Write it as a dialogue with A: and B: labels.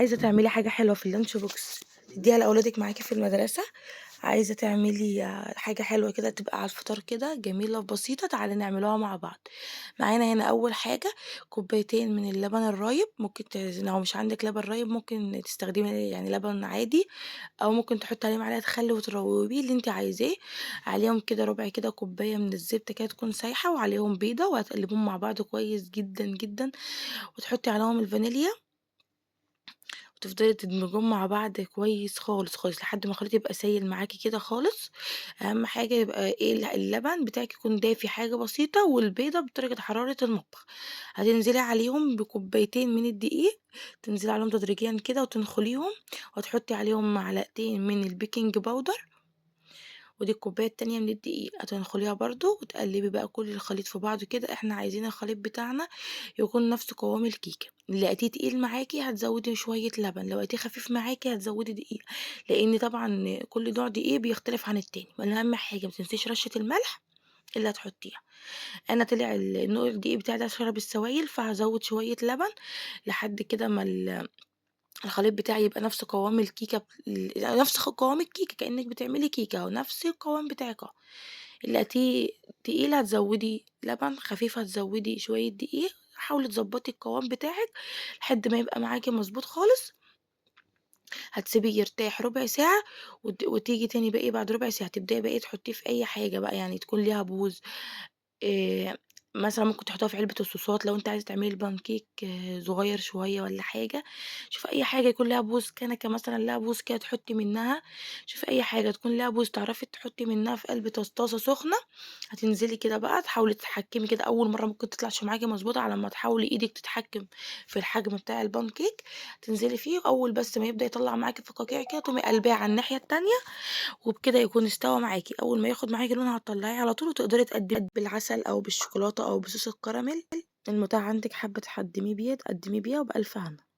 A: عايزة تعملي حاجة حلوة في الlunch box تدّيها لأولادِك معاكِ في المدرسة، عايزة تعملي حاجة حلوة كده تبقى على الفطار كده جميلة وبسيطة، تعالي نعملوها مع بعض. معانا هنا أول حاجة كوبايتين من اللبن الرايب، ممكن لو مش عندِك لبن رايب ممكن تستخدمي يعني لبن عادي، أو ممكن تحطي عليه معلقة خل وتروبيه اللي أنتِ عايزاه، عليهم كده ربع كده كوباية من الزبدة كده تكون سايحة وعليهم بيضة وهتقلبيهم مع بعض كويس جدًا، جدًا، وتحطي عليهم الفانيليا وتفضلي تدمجيهم مع بعض كويس خالص، خالص، لحد ما الخليط يبقى سايل معاكِ كده خالص. أهم حاجة يبقى إيه اللبن بتاعِك يكون دافي حاجة بسيطة، والبيضة بدرجة حرارة المطبخ. هتنزلي عليهم بكوبايتين من الدقيق، تنزلي عليهم تدريجيًا كده وتنخليهم، وتحطي عليهم معلقتين من ال baking powder، ودي الكوباية التانية من الدقيق هتنخليها برضه، وتقلبي بقى كل الخليط في بعضه كده. إحنا عايزين الخليط بتاعنا يكون نفس قوام الكيكة، لقيتيه تقيل معاكِ هتزودي شوية لبن، لو لقيتيه خفيف معاكِ هتزودي دقيق، لإن طبعًا كل نوع دقيق بيختلف عن التاني. وأهم حاجة ما تنسيش رشة الملح اللي هتحطيها. أنا طلع النوع الدقيق بتاعي ده شرب السوايل، فهازود شوية لبن لحد كده ما الخليط بتاعي يبقى نفس قوام الكيكة ب ال نفس قوام الكيكة كأنِك بتعملي كيكة أهو، نفس القوام بتاعِك أهو. لقيتيه تقيل هتزوّدي لبن، خفيف هتزوّدي شوية دقيق، حاولي تضبّطي القوام بتاعِك لحد ما يبقى معاكِ مضبوط خالص. هتسيبيه يرتاح ربع ساعة وتيجي تاني بقى إيه بعد ربع ساعة تبدئي بقى إيه تحطيه في أي حاجة بقى يعني تكون ليها بوز. آآ مثلًا ممكن تحطيها في علبة الصوصات لو أنتِ عايزة تعملي البان كيك صغير شوية والّا حاجة، شوفي أي حاجة يكون ليها بوز، كنكة مثلًا ليها بوز كده تحطي منها، شوفي أي حاجة تكون ليها بوز تعرفي تحطي منها في قلب طاسة سخنة، هتنزلي كده بقى تحاولي تتحكمي كده. أول مرة ممكن تطلعش معاكِ مضبوطة على ما تحاولي إيدِك تتحكم في الحجم بتاع البان كيك، تنزلي فيه أول بس ما يبدأ يطلّع معاكِ فقاقيع كده تقومي قلباه على الناحية التانية، وبكده يكون استوى معاكِ. أول ما ياخد معاكِ لون هتطلّعيه على طول وتقدري تقدميه بالعسل أو بالشوكولاتة أو بصوص الكراميل المتاح عندِك، حابة تقدميه بيها تقدميه بيها، وبألف هنا.